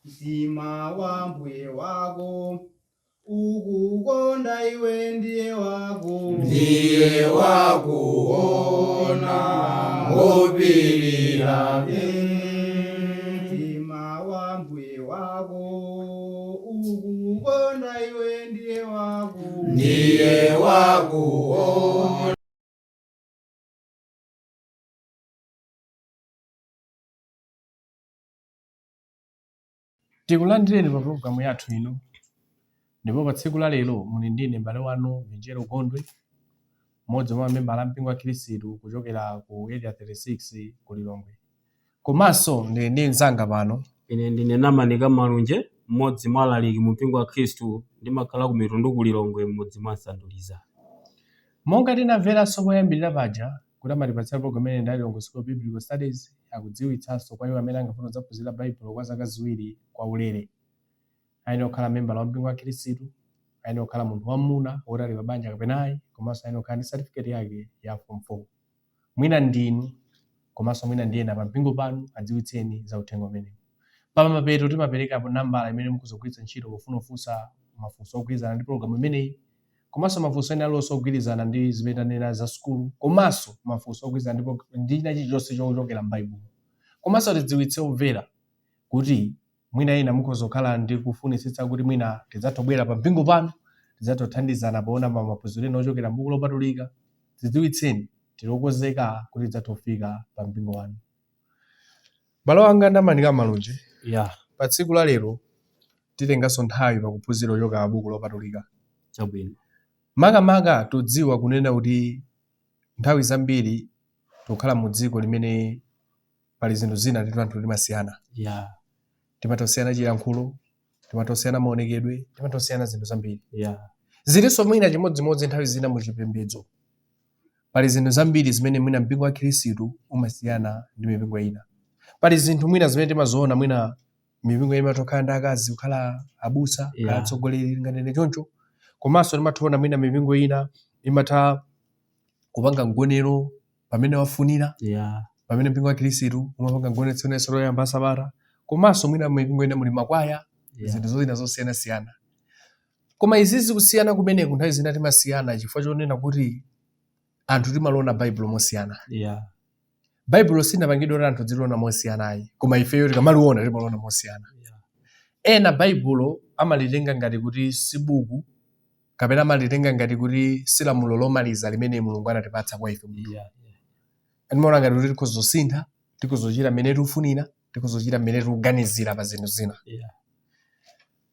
Mtima wa mbuye wako ukukonda iwe ndiye wako Ndiye wakuona ngopirira. Mtima wa mbuye wako ukukonda iwe ndiye wako Ndiye wakuona. Tikulandireni pa pulogalamu yathu ino, ndipo pa tsiku la lero muli ndine m'bale wanu Vinjero Gondwe, mmodzi mwa mamembala a mpingo wa Khristu kuchokera ku Area 36 ku Lilongwe. Komanso ndili ndi mnzanga pano. Ine ndine Namanika Malunje, mmodzi mwa alaliki mu mpingo wa Khristu, ndimakhala ku Mitundu ku Lilongwe m'mudzi mwa Nsanduliza. Monga tinamveranso poyambirira paja kuti amatipatsira program imeneyi ndi a Lilongwe School of Biblical Studies, akudziwitsanso kwa iwo amene angafune kudzaphunzira Baibulo kwa zaka ziwiri kwa ulere. Ayenera kukhala membala wa mpingo wa Khristu, ayenera kukhala munthu wam'muna woti ali pa banja kapena ayi, komanso ayenera kukhala ndi certificate yake ya form 4. Mwina ndinu komanso mwina ndi ena pampingo panu, adziwitseni za uthenga umenewu. Pamapeto timaperekapo nambala imene mukhoza kugwiritsa ntchito pofuna kufunsa mafunso ogwirizana ndi pologalamu imeneyi, komanso mafunso ena aliwonse ogwirizana ndi zimene tanena za sukulu, komanso mafunso ogwirizana ndi china chilichonse chochokera m'Baibulo. Komanso tidziwitse omvera kuti mwina ena mukhoza kukhala ndi kufunitsitsa kuti mwina tidzatha kubwera pa mpingo panu, tidzatha kuthandizana poona pa maphunziro ena ochokera m'buku lopatulika. Tidziwitseni, tili okonzeka kuti tidzatha kufika pa mpingo wanu. M'bale wanga Namanika Malunje, pa tsiku la lero titenganso nthawi pakuphunzira kuchoka pa buku lopatulika. Chabwino. Makamaka tudziwa kunena kuti nthawi zambiri tikukhala mu dziko limene pali zinthu zina ndithu anthu timasiyana. Timatha kusiyana chiyankhulo, timatha kusiyana maonekedwe, timatha kusiyana zinthu zambiri. Zilinso mwina chimodzimodzi nthawi zina mu chipembedzo. Pali zinthu zambiri zimene mwina mpingo wa Khristu umasiyana ndi mipingo ina. Pali zinthu mwina zimene timaziona, mwina mipingo ina imatha kukhala ndi akazi kukhala abusa, kukhala atsogoleri, tinganene choncho. Komanso timatha kuona mwina mipingo ina imatha kupanga mgonero pamene wafunira, pamene mpingo wa Khristu umapanga mgonero tsiku lililonse loyamba sabata. Komanso mwina mipingo ina muli makwaya, zinthu zina zosiyanasiyana. Koma izizi kusiyana kumeneku nthawi zina timasiyana chifukwa chonena kuti anthu timaliona Baibulo mosiyana. Baibulo silinapangidwe kuti anthu adziliona mosiyana ayi, koma ifeyo tikamaliona timaliona mosiyana. Ena Baibulo amalitenga ngati kuti si buku, kapena amalitenga ngati kuti si lamulo lomaliza limene Mulungu anatipatsa kwa ife munthu. Timaona ngati kuti tikhoza kusintha, tikhoza kuchita mmene tikufunira, tikhoza kuchita mmene tikuganizira pa zinthu zina.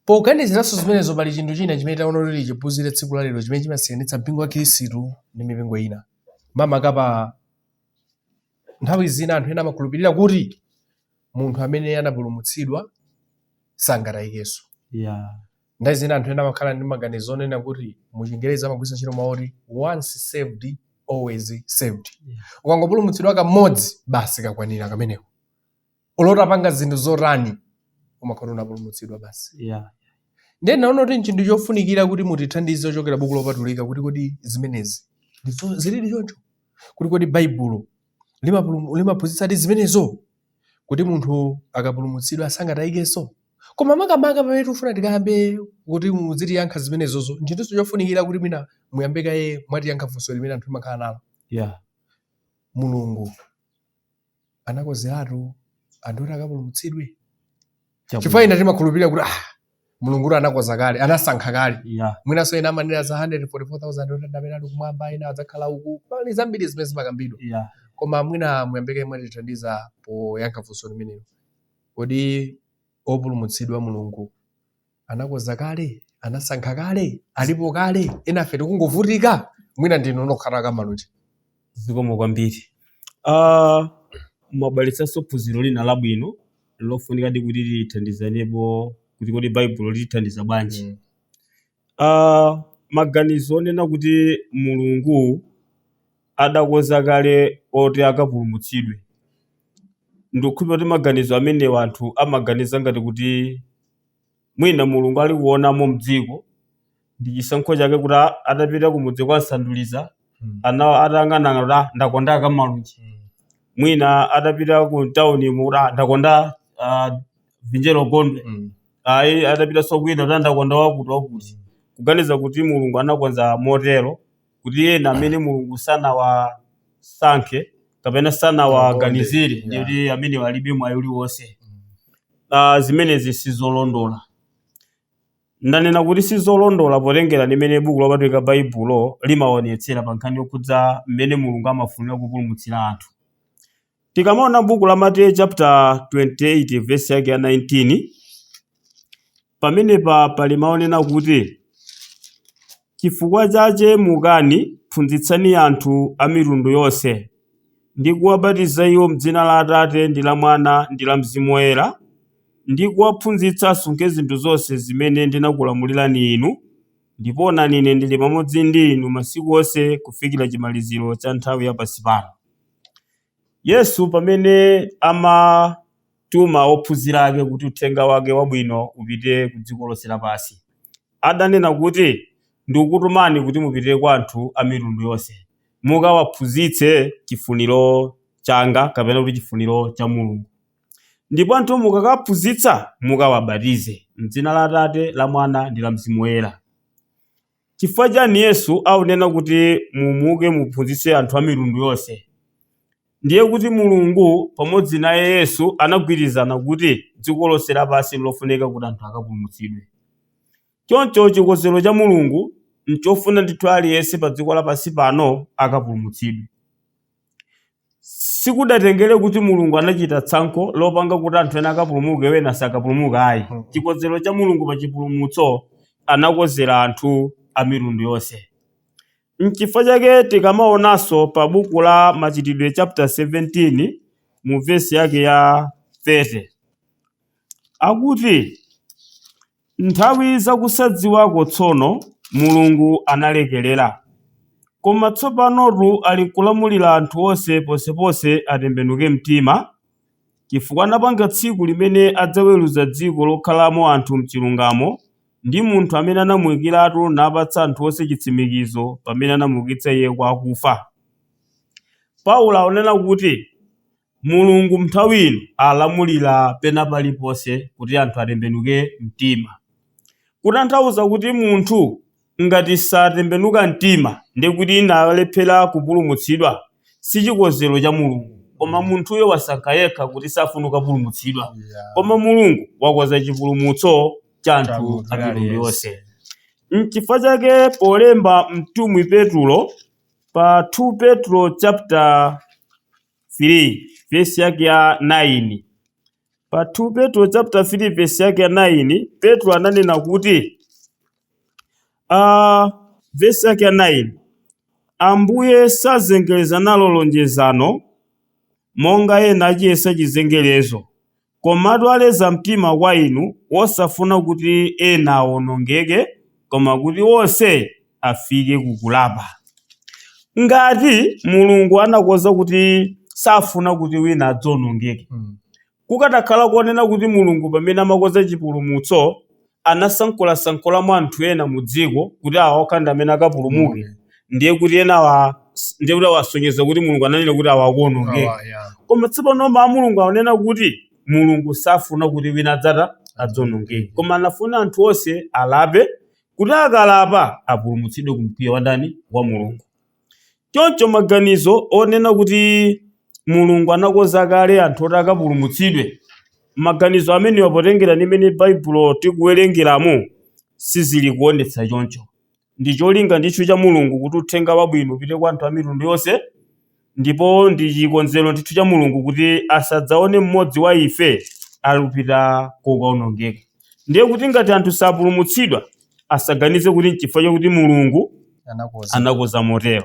Poganiziranso zimenezo, pali chinthu china chimene taona kuti tichiphunzire tsiku la lero chimene chimasiyanitsa mpingo wa Khristu ndi mipingo ina. Makamaka pa nthawi zina anthu ena amakhulupirira kuti munthu amene anapulumutsidwa sangatayikenso. Nthawi zina anthu ena amakhala ndi maganizo onena kuti, mu Chingerezi amagwiritsa ntchito mawu oti "once saved, always saved". Ukangopulumutsidwa kamodzi basi, kakwanira kameneko. Olo utapanga zinthu zotani, umakhala unapulumutsidwa basi. Ndiye naona kuti nchinthu chofunikira kuti mutithandize kuchokera buku lopatulika kuti kodi zimenezi zilili choncho, kuti kodi Baibulo limaphunzitsadi zimenezo, kuti munthu akapulumutsidwa sangatayikenso. Koma makamaka pamene tikufuna tikayambe kuti muzitiyankha zimenezozo, nchinthu chofunikira kuti mwina muyambe kaye mwatiyankha funso limene anthu timakhala nalo. Mulungu anakonzeratu anthu oti akapulumutsidwe? Chifukwa ena timakhulupirira kuti Mulungu kuti anakonza kale, anasankha kale. Mwinanso ena amanena za 144,000 oti amene ali kumwamba, ena adzakhala uku. Pali zambiri zimene zimakambidwa. Koma mwina muyambe kaye mwatithandiza poyankha funso limenelo. Kodi opulumutsidwa Mulungu anakonza kale, anasankha kale, alipo kale, enafe tikungovutika? Mwina ndinu nokha a Malunje. Zikomo kwambiri. Mwabweretsanso phunziro lina labwino lofunikadi kuti lithandizanepo kuti kodi Baibulo litithandiza bwanji. Maganizo onena kuti Mulungu adakonza kale oti akapulumutsidwe, ndikukhulupirira kuti maganizo amenewa anthu amaganiza ngati kuti mwina Mulungu ali kuonamo mdziko ndi chisankho chake kuti atapita kumudzi kwa Nsanduliza, ana atayang'anang'ana kuti ndakonda a Kamalunje. Mwina atapita ku taunimo kuti ndakonda Vinjero Gondwe, ayi, atapitanso kwina kuti andakonda wakuti wakuti, kuganiza kuti Mulungu anakonza motero kuti ena amene Mulungu sanawasankhe kapena sanawaganizire ndi kuti amene walibe mwayi uliwonse. Zimenezi sizolondola. Ndanena kuti sizolondola potengera limene buku lopatulika Baibulo limaonetsera pa nkhani yokhudza mmene Mulungu amafunira kupulumutsira anthu. Tikamaona buku la Mateyu chapter 28 verse yake ya 19, pamenepa pali maonena kuti, "Chifukwa chache mukani, phunzitsani anthu a mitundu yonse, ndi kuwabatiza iwo m'dzina la Atate ndi la Mwana ndi la Mzimu Woyera, ndi kuwaphunzitsa asunge zinthu zonse zimene ndinakulamulirani inu. Ndipo onani, ine ndili pamodzi ndi inu masiku onse kufikira chimaliziro cha nthawi ya pansi pano." Yesu pamene amatuma ophunzira ake kuti uthenga wake wabwino upite ku dziko lonse lapansi, adanena kuti, "Ndikukutumani kuti mupite kwa anthu a mitundu yonse, mukawaphunzitse chifuniro changa," kapena kuti chifuniro cha Mulungu, "ndipo anthu mukakaphunzitsa mukawabatize m'dzina la Atate, la Mwana ndi la Mzimu Woyera." Chifukwa chani Yesu akunena kuti mumuke muphunzitse anthu a mitundu yonse? Ndiye kuti Mulungu pamodzi naye Yesu anagwirizana kuti dziko lonse lapansi lofunika kuti anthu akapulumutsidwe. Choncho chikonzero cha Mulungu nchofuna ndithu aliyense pa dziko lapansi pano akapulumutsidwe. Sikudatengere kuti Mulungu anachita tsankho lopanga kuti anthu ena akapulumuke, wena sakapulumuka, ayi. Chikonzero cha Mulungu pa chipulumutso anakonzera anthu a mitundu yonse. Nchifukwa chake tikamaonanso pa buku la Machitidwe chapter 17 mu vesi yake ya 30, akuti, "Nthawi zakusadziwako tsono Mulungu analekerera, koma tsopanotu ali kulamulira anthu onse ponseponse atembenuke mtima, chifukwa anapanga tsiku limene adzaweruza dziko lokhalamo anthu mchilungamo ndi munthu amene anamuyikiratu, napatsa anthu onse chitsimikizo pamene anamuukitsa iye kwa akufa." Paulo akunena kuti Mulungu nthawi ino alamulira pena paliponse kuti anthu atembenuke mtima, kutanthauza kuti munthu ngati satembenuka mtima ndi kuti nalephera kupulumutsidwa, si chikonzero cha Mulungu, koma munthuyo wasankha yekha kuti safuna kupulumutsidwa. Koma Mulungu wakonza chipulumutso cha anthu munthu a mitundu aliyense. yonse. Nchifukwa chake polemba mtumwi Petulo pa 2 Petro chapter 3 verse yake ya 9, pa 2 Petro chapter 3 verse yake ya 9, Petro ananena kuti, verse yake ya 9, "Ambuye sazengereza nalo lonjezano, monga ena achiyesa chizengerezo, komatu aleza mtima kwa inu, wosafuna kuti ena awonongeke, koma kuti onse afike kukulapa." Ngati Mulungu anakonza kuti safuna kuti wina adzawonongeke, kukatakhala konena kuti Mulungu pamene amakonza chipulumutso anasankhulasankhulamo anthu ena mu dziko kuti awa okha ndi amene akapulumuke, ndiye kuti enawa, ndiye kuti awasonyeza kuti Mulungu ananena kuti awa akuwonongeka. Awa, yeah. Koma tsopano mawu a Mulungu akunena kuti Mulungu safuna kuti wina adzata adzawonongeke, koma anafuna anthu onse alape, kuti akalapa apulumutsidwe ku mkwiyo wa ndani? Wa Mulungu. Choncho maganizo onena kuti Mulungu anakonza kale anthu oti akapulumutsidwe, maganizo amenewa potengera ndi mmene Baibulo tikuwerengeramo sizili kuonetsa choncho. Ndi cholinga ndithu cha Mulungu kuti uthenga wabwino upite kwa anthu a mitundu yonse, ndipo ndi chikonzero ndithu cha Mulungu kuti asadzaone mmodzi wa ife alupita kokaonongeka. Ndiye kuti ngati anthu sapulumutsidwa, asaganize kuti nchifukwa chakuti Mulungu anakonza anakonza motero.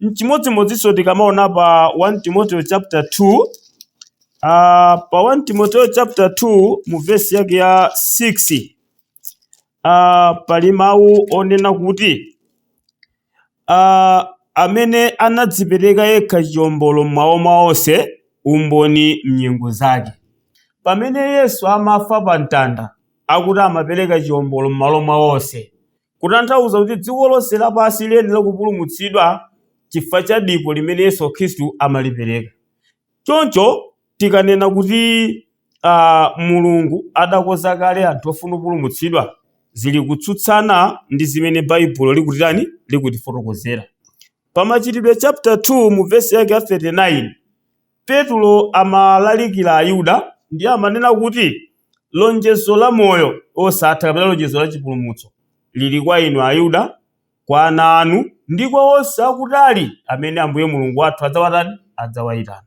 Nchimodzimodzinso tikamaona pa 1 Timoteo chapter 2, pa 1 Timoteo chapter 2 mu vesi yake ya 6, pali mawu onena kuti, "Amene anadzipereka yekha chiwombolo m'malo mwa onse, umboni mnyengo zake." Pamene Yesu amafa pa mtanda, akuti amapereka chiwombolo m'malo mwa onse, kutanthauza kuti dziko lonse lapansi liyenera kupulumutsidwa chifukwa cha dipo limene Yesu Khristu amalipereka. Choncho tikanena kuti Mulungu adakonza kale anthu ofuna kupulumutsidwa zili kutsutsana ndi zimene Baibulo likutitani likutifotokozera. Pa Machitidwe chapter 2 mu vesi yake ya 39 Petulo amalalikira Ayuda ndiye amanena kuti lonjezo la moyo osatha kapena lonjezo la chipulumutso lili kwa inu Ayuda, kwa ana anu ndi kwa onse akutali amene Ambuye Mulungu wathu adzawatani adzawayitana.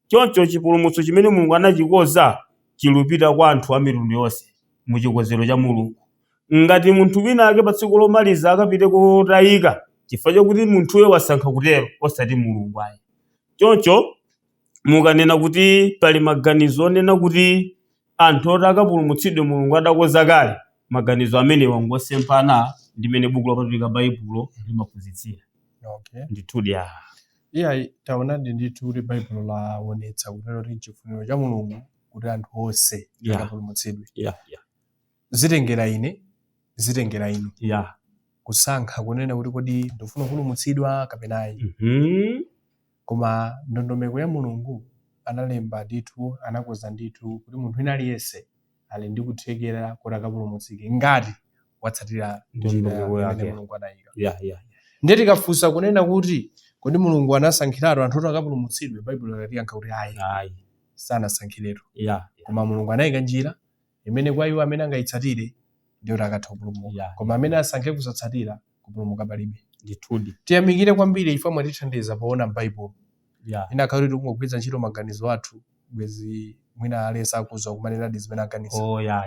Choncho chipulumutso chimene Mulungu anachikonza chilupita kwa anthu a mitundu yonse mu chikonzero cha Mulungu. Ngati munthu wina ake pa tsiku lomaliza akapite kotayika chifukwa chakuti munthuyo wasankha kutero osati Mulungu ayi. Choncho mukanena kuti pali maganizo onena kuti anthu oti akapulumutsidwe Mulungu adakonza kale, maganizo amenewa ngosemphana ndi mmene buku lopatulika Baibulo limaphunzitsira. Okay. Ndithudi ya. Iyayi, taonadi ndithu kuti Baibulo laonetsa kunena kuti nchifuniro cha Mulungu kuti anthu onse akapulumutsidwe. Zitengera ine, zitengera inu kusankha kunena kuti kodi ndifuna kupulumutsidwa kapena ayi. Koma ndondomeko ya Mulungu analemba ndithu, anakonza ndithu kuti munthu wina aliyense ali ndi kuthekera kuti akapulumutsike ngati watsatira njira Ndondomeko imene yake. Mulungu anayika. Yeah. Ndiye tikafunsa kunena kuti kodi Mulungu anasankhiratu anthu kuti akapulumutsidwe, Baibulo latiyankha kuti ayi, Ayi. sanasankhiretu. Yeah. Koma Mulungu anayika njira imene kwa iwo amene angayitsatire ndiye kuti akatha kupulumuka. Koma amene asankhe kusatsatira, kupulumuka palibe. Ndithudi. Tiyamikire kwambiri chifukwa mwatithandiza poona m'Baibulo. Inakhala kuti tikungogwiritsa ntchito maganizo athu, bwezi mwina aliyense akhoza kumanenadi zimene aganiza. Oh, yeah.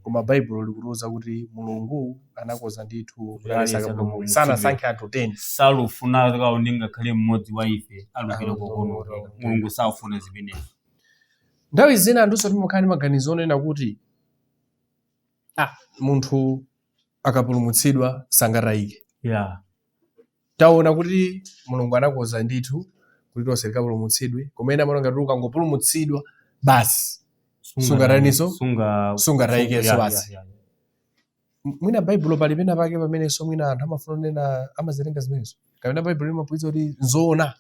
Koma Baibulo likutiuza kuti Mulungu anakonza ndithu kuti aliyense aliyense akapulumuke. akapulumutsidwe. Sanasankhe anthu 10. Salufuna kaone ngakhale mmodzi wa ife alupire Alupire kokonongeka. kokonongeka. Mulungu safuna zimenezo. Nthawi zina anthunso timakhala ndi maganizo onena kuti munthu akapulumutsidwa sangatayike. Taona kuti Mulungu anakonza ndithu kuti tonse tikapulumutsidwe, koma ena amaona ngati ukangopulumutsidwa basi Sungataniso? Sungatayikenso basi. Mwina Baibulo pali pena pake pamenenso mwina anthu amafuna kunena amazitenga zimenezo, kapena Baibulo limaphunzitsa kuti nzoona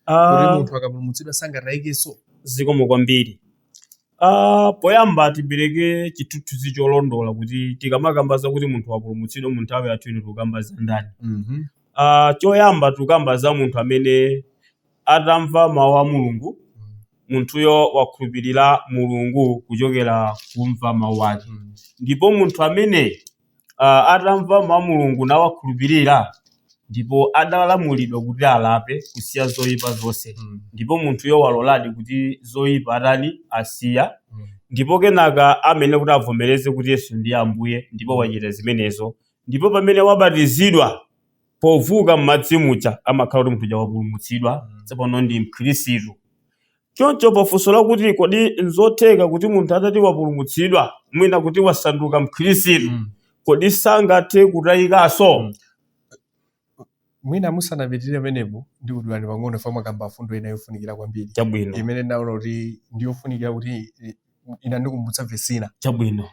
kuti munthu akapulumutsidwa sangatayikenso. Zikomo kwambiri. Poyamba tipereke chithunzithunzi cholondola kuti tikamakamba zakuti munthu wapulumutsidwa mu nthawi yathu ino tikukamba za ndani. Choyamba tikukamba za munthu amene atamva mawu a Mulungu, munthuyo wakhulupirira Mulungu kuchokera kumva mawu ake. Ndipo munthu amene atamva mawu a Mulungu nawakhulupirira, ndipo adalamulidwa kuti alape kusiya zoyipa zonse. Ndipo munthuyo waloladi kuti zoyipa atani asiya. Ndipo kenaka amene kuti avomereze kuti Yesu ndiye Ambuye, ndipo wachita zimenezo. Ndipo pamene wabatizidwa povuka m'madzi muja amakhala kuti munthu uja wapulumutsidwa, tsopano ndi Mkhristu. Choncho pafunso lakuti kodi nzotheka kuti munthu atati wapulumutsidwa, mwina kuti wasanduka Mkhristu, kodi sangathe kutayikanso? Mwina musanapitirire pamenepo ndikudulani pang'ono chifukwa mwakamba mfundo ina yofunikira kwambiri. Chabwino. Imene ndaona kuti ndiyofunikira kuti inandikumbutsa vesi ina. Chabwino.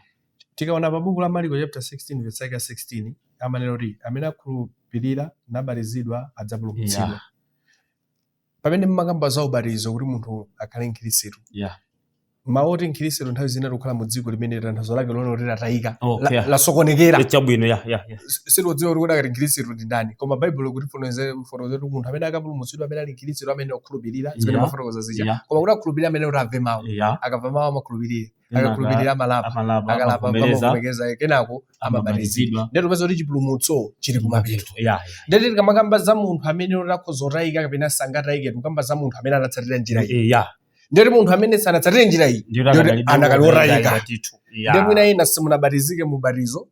Tikaona pa buku la Mariko chapter 16 verse yake ya 16 amanena kuti amene akhulupirira nabatizidwa adzapulumutsidwa. Pamene mmakamba za ubatizo kuti munthu akhale Mkhristu. Mawu oti Mkhristu nthawi zina tikukhala mu dziko limene tanthauzo lake lone kuti latayika, lasokonekera. Chabwino, yeah. Sitikudziwa kuti kodi akati Mkhristu ndi ndani, koma Baibulo likutifotokozera kuti munthu amene akapulumutsidwa amene ali Mkhristu amene wakhulupirira zimene mafotokoza zija. Koma kuti akhulupirire amene kuti amve mawu. Akamva mawu amakhulupirira. Kenaka Akakhulupirira amalapa. Amalapa, Akalapa, amavomereza, amavomereza, kenako amabatizidwa. Amabatizidwa. Ndiye tipeza kuti chipulumutso chili kumapeto. Yeah. Ndiye tikamakamba za munthu amene akhoza kutayika kapena sangatayike, tikukamba za munthu amene anatsatira njira iyi. Ndiye munthu amene sanatsatire njira iyi, Ndiye ndiye akadali anakali wotayika wotayika. ndithu. Ndiye mwina ena simunabatizike mu ubatizo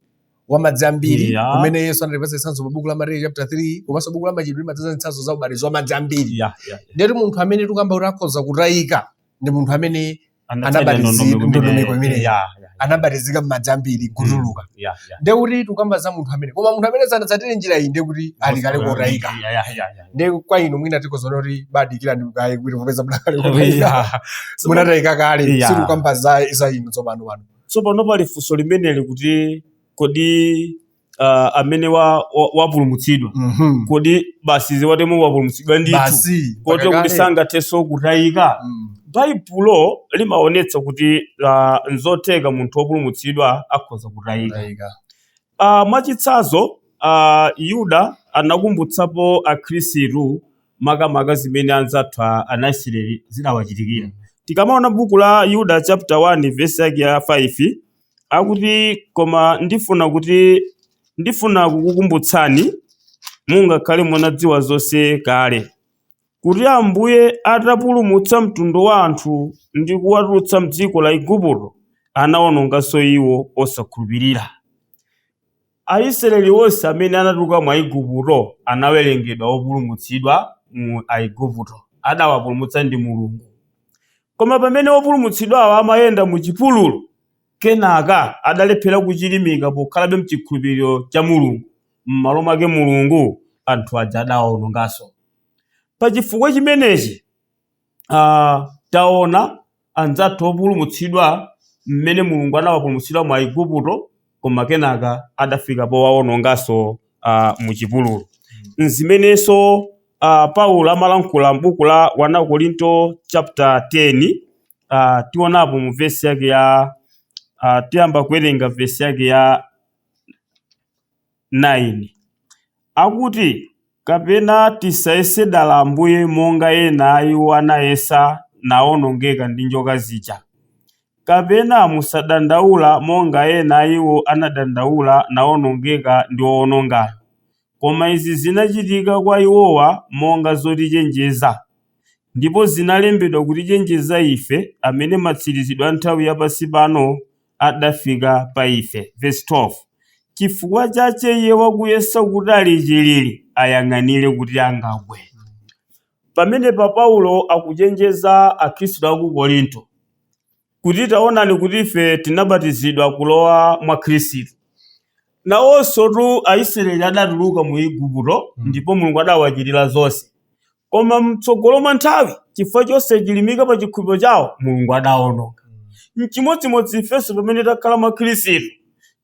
wa madzi ambiri umene Yesu anatipatsa chitsanzo pa buku la Mateyu chapter 3 komanso buku la Machitidwe limadzaza zitsanzo za ubatizo wa madzi ambiri. Yeah. Ndiye munthu amene tikukamba kuti akhoza kutayika ndi munthu amene Anatsatira anabatizidwa ndondomeko ndondomeko imeneyi. Yeah. Anabatizika m'madzi ambiri kutuluka. Yeah. Ndiye kuti tikukamba za munthu amene, koma munthu amene sanatsatire njira iyi ndiye kuti ali kale kotayika. Yeah. Ndiye kwa inu mwina tikhoza kuti badikira ndi kaye kuti popeza munakale kotayika. Yeah. Munatayika kale, sitikukamba za inu tsopano pano. Tsopano pali funso limeneli kuti kodi amene wapulumutsidwa kodi basi ziwatemo wapulumutsidwa ndithu Basi kotero kuti pakakale. sangathenso kutayika? Baibulo limaonetsa kuti nzotheka munthu wopulumutsidwa akhoza kutayika. Kutayika. Mwachitsanzo, Yuda anakumbutsapo akhristu makamaka zimene anzathu anaisraeli zidawachitikira. Tikamaona buku la Yuda chapter 1 verse yake ya 5, akuti, "Koma ndifuna kukukumbutsani, mungakhale munadziwa zonse kale, kuti Ambuye atapulumutsa mtundu wa anthu ndi kuwatulutsa mdziko la Igupto, anawononganso iwo osakhulupirira." Aisraeli onse amene anatuluka mwa Igupto anawerengedwa opulumutsidwa mu Aigupto, adawapulumutsa ndi Mulungu. Koma pamene opulumutsidwawo amayenda mu chipululu, kenaka adalephera kuchilimika pokhalabe mchikhulupiriro cha Mulungu, m'malo mwake Mulungu anthu aja adawawononganso. Pa chifukwa chimenechi, taona anzathu opulumutsidwa mmene Mulungu anawapulumutsidwa mu Aigupto, koma kenaka adafika powawononganso mu chipululu. Nzimenenso Paulo amalankhula m'buku la 1 Korinto chapter 10. Tionapo mu vesi yake ya tiyamba kuwerenga vesi yake ya 9, akuti, "Kapena tisayese dala Ambuye, monga ena a iwo anayesa nawonongeka ndi njoka zija. Kapena musadandaula, monga ena a iwo anadandaula nawonongeka ndi owonongayo. Koma izi zinachitika kwa iwowa monga zotichenjeza, ndipo zinalembedwa kutichenjeza ife amene matsirizidwe a nthawi yapansi pano adafika pa ife." Verse 12, "Chifukwa chache iye wakuyesa kuti ali chilili ayang'anire kuti angagwe." Pamenepa Paulo akuchenjeza akhristu aku Korinto kuti taonani kuti ife tinabatizidwa kulowa mwa Khristu. Nawonso tu Aisraeli adatuluka mu Igupto ndipo Mulungu adawachitira zonse, koma mtsogolo mwa nthawi, chifukwa chosachilimika pa chikhulupiriro chawo, Mulungu adawononga. Mchimodzimodzi ifenso, pamene takhala mwa Khristu,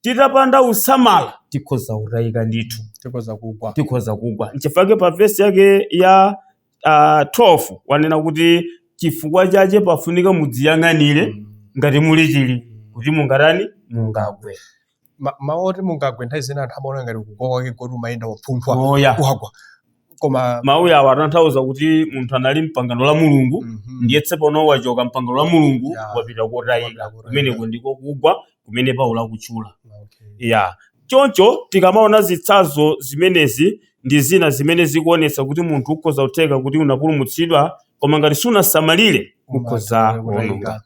titapanda usamala tikhoza kutayika ndithu. Tikhoza kugwa. Tikhoza kugwa. Nchifukwa pa vesi yake ya 12 wanena kuti chifukwa chache pafunika mudziyang'anire ngati muli chili kuti mungatani, mungagwe. Mawu oti mungagwe, nthawi zina anthu amaona ngati kugwa kwake koti umayenda wapunthwa, oya, wagwa, koma mawu awa atanthauza kuti munthu anali mpangano la Mulungu, ndiye tsopano wachoka mpangano la Mulungu, wapita kotayika. Wapita kotayika. Kumeneko ndiko kugwa kumene Paulo akutchula. Ya, choncho tikamaona zitsanzo zimenezi ndi zina zimene zikuonetsa kuti munthu ukhoza kutheka kuti unapulumutsidwa, koma ngati sunasamalire ukhoza kuwononga.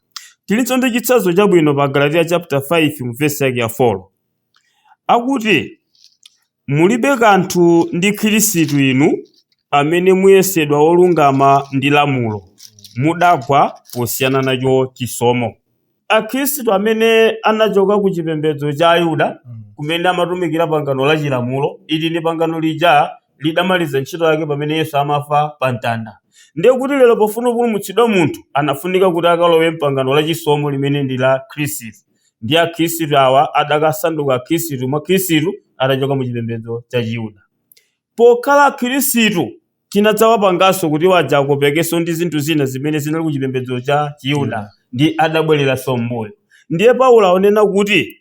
Tilinso ndi chitsanzo chabwino pa Galatiya chapter 5 mu verse yake ya 4, akuti, "Mulibe kanthu ndi Khristu inu amene muyesedwa wolungama ndi lamulo, mudagwa posiyana nacho chisomo." Akhristu amene anachoka ku chipembedzo cha Ayuda, kumene amatumikira pangano la chilamulo, ili ndi pangano lija lidamaliza ntchito yake pamene Yesu amafa pa mtanda. Ndiye kuti lero pofuna kupulumutsidwa munthu anafunika kuti akalowe mpangano la chisomo limene ndi la Khristu. Ndi akhristu awa adakasanduka akhristu mwa Khristu atachoka mu chipembedzo cha Chiyuda. Pokhala akhristu, chinadzawapanganso kuti waja akopekenso ndi zinthu zina zimene zinali ku chipembedzo cha Chiyuda, ndi adabwereranso m'mbuyo. Ndiye Paulo akunena kuti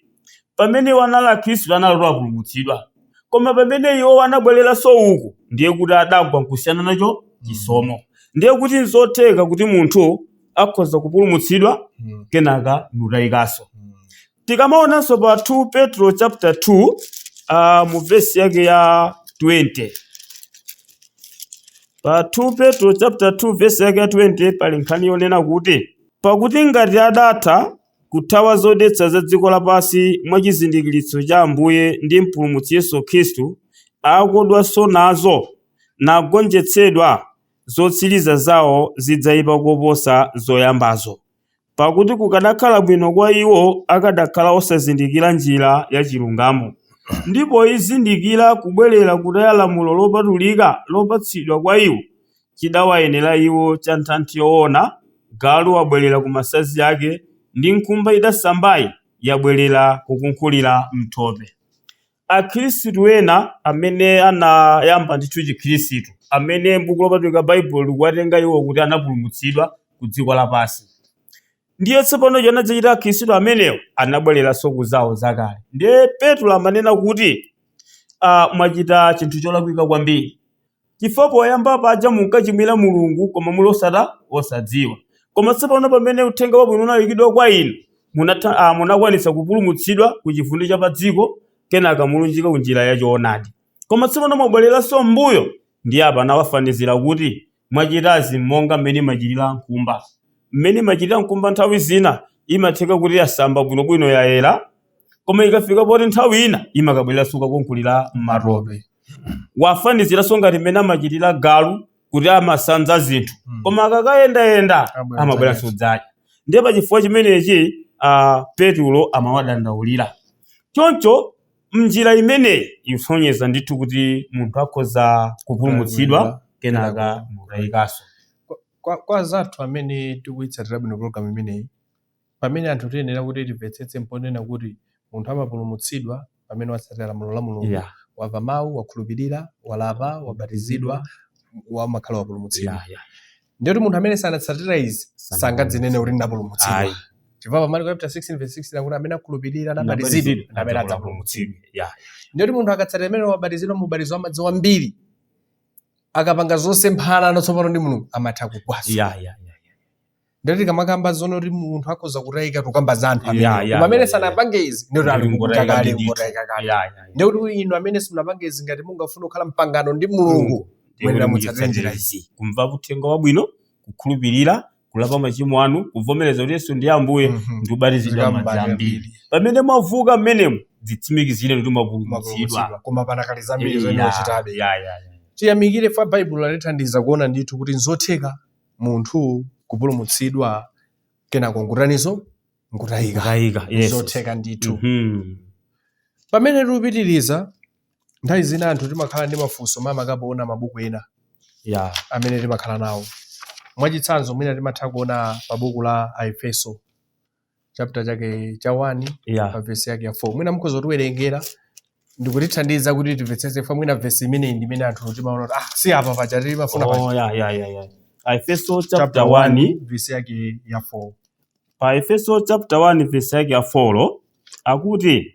pamene iwo anali akhristu anali apulumutsidwa, koma pamene iwo anabwereranso uku, ndiye kuti adagwa nkusiyana nacho chisomo. Ndiye kuti nzotheka kuti munthu akhoza kupulumutsidwa, kenaka nutayikanso. Tikamaonanso pa 2 Petro chapter 2, mu vesi yake ya 20, pa 2 Petro chapter 2 vesi yake ya 20, pali nkhani yonena kuti, "Pakuti ngati adatha kuthawa zodetsa za dziko lapansi mwa chizindikiritso cha Ambuye ndi Mpulumutsi Yesu Khristu, akodwanso nazo nagonjetsedwa, zotsiriza zawo zidzayipa koposa zoyambazo. Pakuti kukanakhala bwino kwa iwo akadakhala osazindikira njira ya chilungamo, ndipo izindikira kubwerera kutaya lamulo lopatulika lopatsidwa kwa iwo, chidawayenera iwo cha nthanthi yoona, galu wabwerera ku masanzi ake, ndi nkhumba idasambayi yabwerera kukunkhulira mthope." Akhristu ena amene anayamba ndithu chikhristu, amene m'buku lopatulika Baibulo likuwatenga iwo kuti anapulumutsidwa ku dziko lapansi. Ndiye tsopano chanadzachita akhristu amenewo anabwereranso ku zawo zakale. Ndiye Petro amanena kuti mwachita chinthu cholakwika kwambiri. Chifukwa poyamba paja munkachimwira Mulungu koma muli osata osadziwa. Koma tsopano pamene uthenga wabwino unalalikidwa kwa inu, munakwanitsa kupulumutsidwa ku chivundi cha padziko, kenaka mulunjika ku njira ya choonadi. Koma tsopano mwabwereranso m'mbuyo, ndiye apa anawafanizira kuti mwachitazi monga mmene imachitira nkhumba. Mmene imachitira nkhumba nthawi zina imatheka kuti yasamba bwinobwino yayera, koma ikafika poti nthawi ina imakabwereranso kukakunkhulira m'matope. Wafaniziranso ngati mmene amachitira galu kuti amasanza zinthu koma akakayendayenda Amabwera amabweranso kudzadya. Ndiye pachifukwa chimenechi Petulo amawadandaulira. Choncho mnjira imeneyi ikusonyeza ndithu kuti munthu akhoza kupulumutsidwa kenaka nkutayikanso. Kwa anzathu amene tikuyitsatira bwino program imeneyi, pamene anthu tiyenera kuti timvetsetse mponena kuti munthu amapulumutsidwa pamene watsatira lamulo la Mulungu, wamva mawu, wakhulupirira, walapa, wabatizidwa, wamakhala wapulumutsidwa. Ndiye kuti munthu amene sanatsatira izi sangadzinene kuti ndapulumutsidwa. Ayi. Chifukwa pa Marko chapter 16 verse 16 akuti amene akhulupirira nabatizidwa Nabatizidwa, amene adzapulumutsidwa. Ndiye kuti munthu akatsatira amene wabatizidwa mu ubatizo wa madzi wambiri, akapanga zosemphana tsopano ndi Mulungu amatha kugwanso. Ndiye tikamakamba zono kuti munthu akhoza kutayika, tukamba za anthu amene koma amene sanapange izi ndiye kuti ali Ndi kutayika kutayika kale, ndithu. kutayika kale. Ndiye kuti inu amene simunapange izi, ngati mungafune kukhala mpangano ndi Mulungu, muyenera mutsatire njira izi. Kumva uthenga wabwino, kukhulupirira, kulapa machimo anu, kuvomereza kuti Yesu ndiye Ambuye, ndi kubatizidwa madzi Zikambali ambiri. ambiri. Pamene mwavuka mmenemo, dzitsimikizire kuti mwapulumutsidwa. Mwapulumutsidwa. Koma panakali zambiri zomwe muchitabe. Tiyamikire Tiyamikire fa Baibulo latithandiza kuona ndithu kuti nzotheka munthu kupulumutsidwa kenako nkutaniso nkutayika. Kutayika, yes. Nzotheka ndithu. Pamene tikupitiriza, nthawi zina anthu timakhala ndi mafunso mamakapoona mabuku ena amene timakhala nawo. Mwachitsanzo, mwina timatha kuona pa buku la Aefeso chapter chake cha 1 pa vesi yake ya 4. Mwina mukhoza kutiwerengera ndikutithandiza kuti timvetsetse fa mwina vesi imeneyi ndi imene anthu timaona kuti si apa paja timafuna paja. Oh, yeah. Aefeso chapter 1 vesi yake ya 4. Pa Efeso chapter 1 vesi yake ya 4 akuti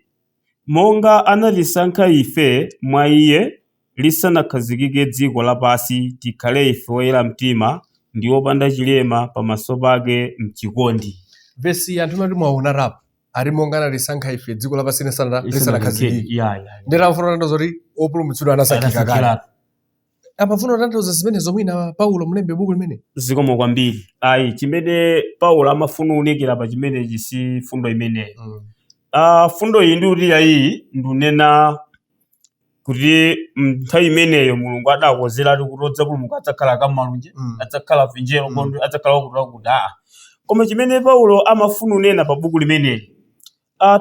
monga anatisankha ife mwa iye lisanakhazikike dziko lapansi, tikhale ife oyera mtima ndi opanda chilema pamaso pake mchikondi. Vesi anthu amati mwaona rap ali monga anatisankha ife dziko lapansi lisanakhazikike. Ndiye amafuna kutanthauza kuti opulumutsidwa anasankhika kale. Anasankhiratu. Amafuna kutanthauza zimenezo mwina Paulo mlembi buku limene. Zikomo kwambiri. Ayi, chimene Paulo amafuna kuunikira pa chimenechi si fundo imeneyo. Fundo iyi ndi kuti iyi ndikunena kuti nthawi imeneyo Mulungu adakonzeratu kuti odzapulumuka adzakhala kammalunje, adzakhala vinjero, kondo adzakhala wakuti wakuti. Koma chimene Paulo amafuna kunena pa buku limeneli,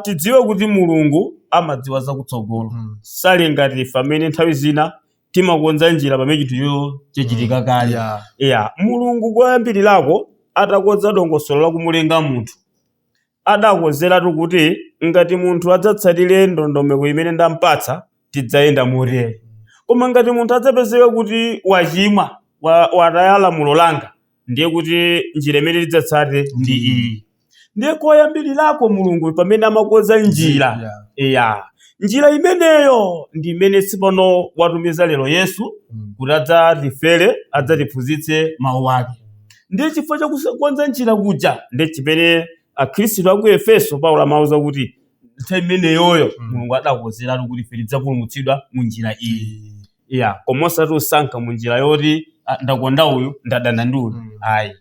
tidziwe kuti Mulungu amadziwa zakutsogolo. Sali ngati ife amene nthawi zina timakonza njira pamene chinthucho chachitika kale. Mulungu koyambirirako atakonza dongosolo la kumulenga munthu, adakonzeratu kuti ngati munthu adzatsatire ndondomeko imene ndampatsa, tidzayenda motere. Koma ngati munthu adzapezeka kuti wachimwa, wataya lamulo langa, ndiye kuti njira imene tidzatsate ndi iyi. Ndiye koyambirirako Mulungu pamene amakonza njira, njira imeneyo ndi imene tsopano watumiza lero Yesu kuti adzatifere, adzatiphunzitse mawu ake. Ndiye chifukwa chakukonza njira kuja, ndiye chimene Akhristu a ku Efeso Paulo amauza kuti nthawi imeneyoyo Mulungu adakonzeratu kuti ife tidzapulumutsidwa mu njira iyi. Koma osati usankha mu njira yoti ndakonda uyu, ndadana ndi uyu. Ayi.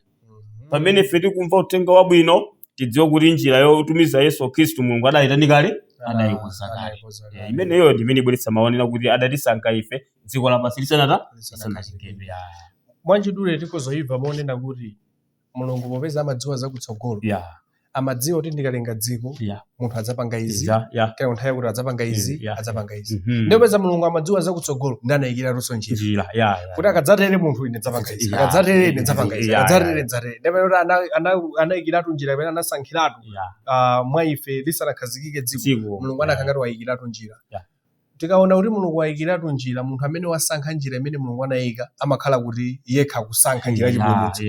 Pamene ife tikumva uthenga wabwino, tidziwe kuti njira yotumiza Yesu Khristu Mulungu adayitani kale, adayikonza kale. Adayikonza kale. Imeneyo ndi imene ibweretsa maonera kuti adatisankha ife dziko lapansi lisanachengedwe. Mwachidule tikuzoimva monena kuti Mulungu popeza amadziwa zakutsogolo, amadziwa kuti ndikalenga dziko, munthu adzapanga izi, kaya nthawi yakuti adzapanga izi, adzapanga izi. Ndipo popeza Mulungu amadziwa zakutsogolo, ndi anayikiratunso njira. Njira, Kuti akadzatere munthu ine ndidzapanga izi, akadzatere ine ndidzapanga izi, akadzatere ine ndidzatere. Ndipo kuti anayikiratu njira imene anasankhiratu, mwa ife lisanakhazikike dziko, Dziko. Mulungu anakhala ngati wayikiratu njira. Tikaona kuti Mulungu wayikiratu njira, munthu amene wasankha njira imene Mulungu anayika amakhala kuti yekha kusankha njira yachipulumutso.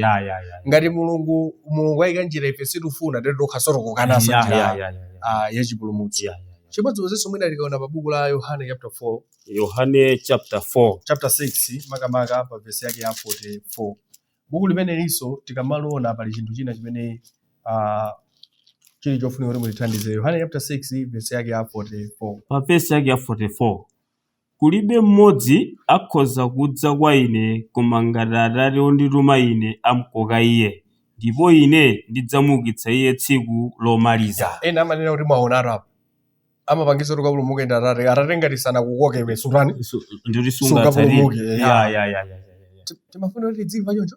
Ngati Mulungu wayika njira ife sitifuna, ndiye tokha tikukananso njira yachipulumutso. Chimodzimodzinso mwina tikaona pa buku la Yohane chapter 4. Yohane chapter 4. Chapter 6 makamaka pa vesi yake ya 44. Buku limenelinso tikamaliona pali chinthu china chimene chili chofunika kuti mutithandize. Yohane chapter 6 vesi yake ya 44. Pa vesi yake ya 44, kulibe mmodzi akhoza kudza kwa ine koma ngati Atate ondituma ine amkoka iye, ndipo ine ndidzamuukitsa iye tsiku lomaliza. Ena amanena kuti mwaonatu apa amapangisa kuti ukapulumuke ndi Atate. Atate ngati sanakukoke iwe sutani? Ndikuti Sungapulumuke, sungatsatire. Ya. Timafuna kuti tidzimva choncho?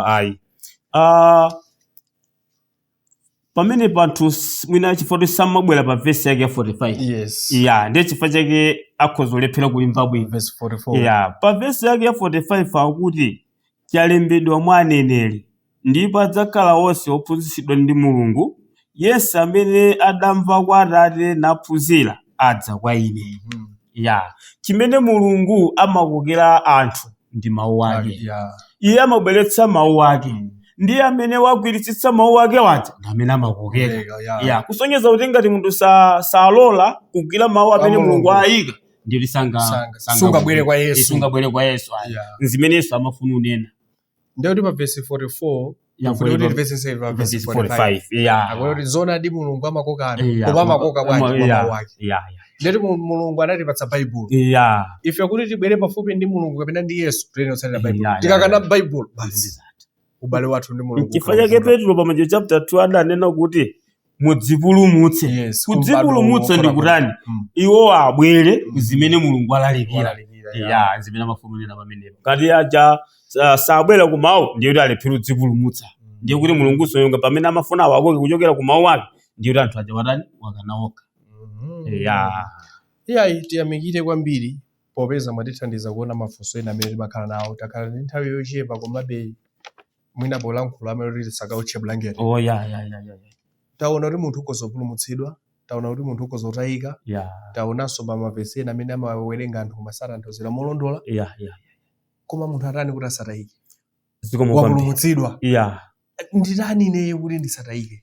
Ayi. Pamene panthu mwina chifukwa kuti samabwera pa vesi yake ya 45. Ya, ndiye chifukwa chake akhoza kulephera kulimva bwino. Verse 44. Ya, pa vesi yake ya 45 akuti chalembedwa mwa aneneri, ndipo adzakhala onse ophunzitsidwa ndi Mulungu, yense amene adamva kwa Atate naphunzira adza kwa ine. Ya, chimene Mulungu amakokera anthu ndi mawu ake. Iye amabweretsa mawu ake. Ndiye amene wagwiritsitsa mawu ake waja ndi amene amakokera. Ya, kusonyeza kuti ngati munthu salola kugwira mawu amene Mulungu. Mulungu ayika, ndiye kuti Sungabwere kwa Yesu. Sungabwere kwa Yesu, ayi. Zimene Yesu amafuna unena. Ndiye kuti pa verse 44, Ya, kuti kuti 45. verse 45, Verse verse 45. 45, ya. Akuti kuti zoonadi Mulungu amakoka anthu, koma amakoka bwanji kwa mawu ake. Ndiye kuti Mulungu anatipatsa Baibulo. Ife kuti tibwere pafupi ndi Mulungu kapena ndi Yesu, tiyenera kutsatira Baibulo. Tikakana Baibulo, basi ubale wathu ndi Mulungu Chifukwa chake ukhala Petro pa Machitidwe chapter 2 adanena kuti mudzipulumutse. Yes, Kudzipulumutsa ndi kumbadwo kutani? Iwo abwere zimene Mulungu alalikira. Walalikira, ya. Ya, zimene amafuna kunena pamenepo. Ngati aja sabwera ku mawu, ndiye kuti alephera kudzipulumutsa. Ndiye kuti Mulungu soyonga pamene amafuna awakoke kuchokera ku mawu ake, ndiye kuti anthu aja watani? Wakana okha. Ya. Iyayi, tiyamikire kwambiri popeza mwatithandiza kuona mafunso ena amene timakhala nawo. Takhala ndi nthawi yochepa, komabe mwina polankhula amene kuti tisakautche blanket. Oh, ya, ya, ya, ya. Taona kuti munthu ukhoza kupulumutsidwa, taona kuti munthu ukhoza kutayika, taonanso pa mavesi ena amene amawerenga anthu koma satanthauzira molondola. Ya, ya. Koma munthu atani kuti asatayike? Zikomo kwambiri. Wapulumutsidwa. Nditani ineyo kuti ndisatayike?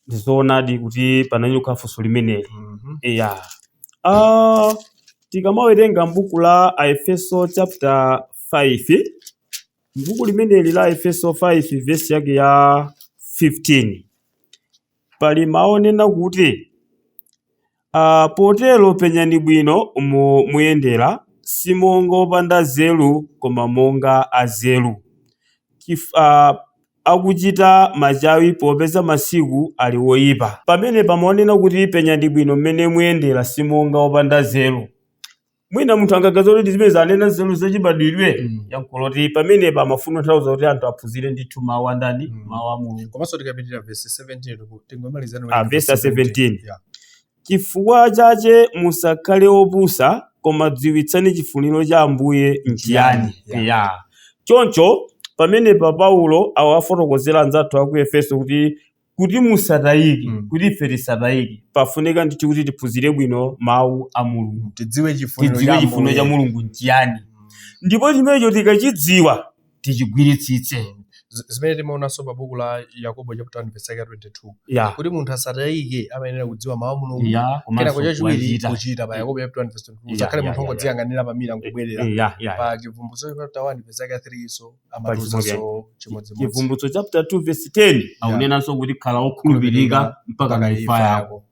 Ndizoonadi kuti pananyuka funso limeneli. Ya. Tikamawerenga m'buku la Aefeso chapter 5, m'buku limeneli la Aefeso 5 verse yake ya 15, pali mawu onena kuti potero penyani bwino muyendera, si monga opanda nzeru koma monga anzeru, akuchita machawi popeza masiku ali woyipa. Pamene pamaonena kuti penyani bwino mmene muyendera, si monga opanda nzeru. Mwina munthu angaganize kuti zimene zanena nzeru zachibadwidwe. Yankho loti pamene pamafuna kutanthauza kuti anthu aphunzire ndithu mawu a ndani? Mawu a Mulungu. Komanso tikapitira verse 17, tingomalizana. Verse 17. Chifukwa chache musakhale opusa, koma dziwitsani chifuniro cha Ambuye nchiyani. Ya. Choncho pamenepa Paulo awafotokozera anzathu aku Efeso kuti musatayike, kuti ife tisatayike, pafunika ndithu kuti tiphunzire bwino mawu a Mulungu, tidziwe chifuniro tidziwe chifuniro cha Mulungu nchiyani, ndipo chimenecho tikachidziwa tichigwiritsitse. Zimene timaonanso pa buku la Yakobo chapter 1 verse 22, kuti munthu asatayike amayenera kudziwa mawu a Mulungu, komanso kenako chachiwiri kuwachita. Kuchita. Pa Yakobo chapter 1 verse 22, usakhale munthu ongodziyang'anira pamira nkubwerera. Pa Chivumbulutso chapter 1 verse 3 so amatiuzanso chimodzimodzi. Chivumbulutso chapter 2 verse 10 akunenanso kuti khala wokhulupirika mpaka na imfa yako.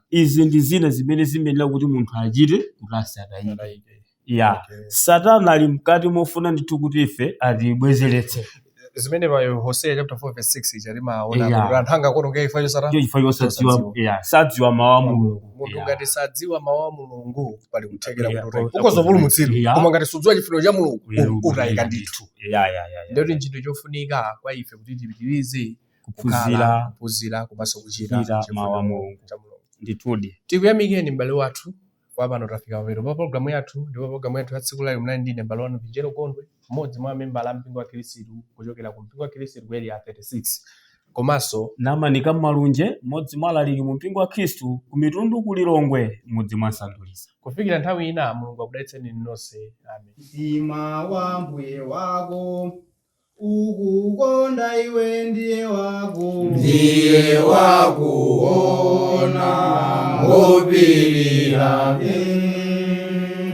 Izi ndi zina zimene zimenera kuti munthu achite kuti asatayike. Asatayike. Ya. Satana ali mkati mofuna ndithu kuti ife atibwezeretse. Zimene pa Hosea chapter 4 verse 6 icha timaona kuti anthu angakononge imfa yosatha. Ndiyo chifukwa chosadziwa. Chosadziwa. Ya, sadziwa mawu a Mulungu. Munthu ngati sadziwa mawu a Mulungu, pali kuthekera kuti utayika. Ukhoza kupulumutsidwa, koma ngati sudziwa chifuniro cha Mulungu, utayika ndithu. Ya, ya, ya, ya. Ndiyoti ntchito chofunika kwa ife kuti tipitirize kuphunzira, kuphunzira komanso kuchita kuchita chifuniro mawu a Mulungu. cha Mulungu. Ndithudi. Tikuyamikeni m'bale wathu kwa pano tafika pamapeto pa programu yathu, ndipo programu yathu ya tsiku lalero munali ndine m'bale wanu Vinjero Kondwe, mmodzi mwa membala a mpingo wa Khristu kuchokera ku mpingo wa Khristu ku Area 36. Komanso Namanika Malunje, mmodzi mwa alaliki mu mpingo wa Khristu ku mitundu ku Lilongwe, mudzi mwa Sanduliza. Kufikira nthawi ina, Mulungu akudalitseni nonse. Amen. Mtima wa mbuye wako ukukonda iwe ndiye wako. Ndiye wakuona ngopilira.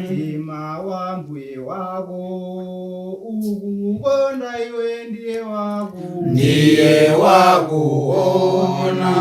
Mtima wa mbuye wako ukukonda iwe ndiye wako. Ndiye wakuona.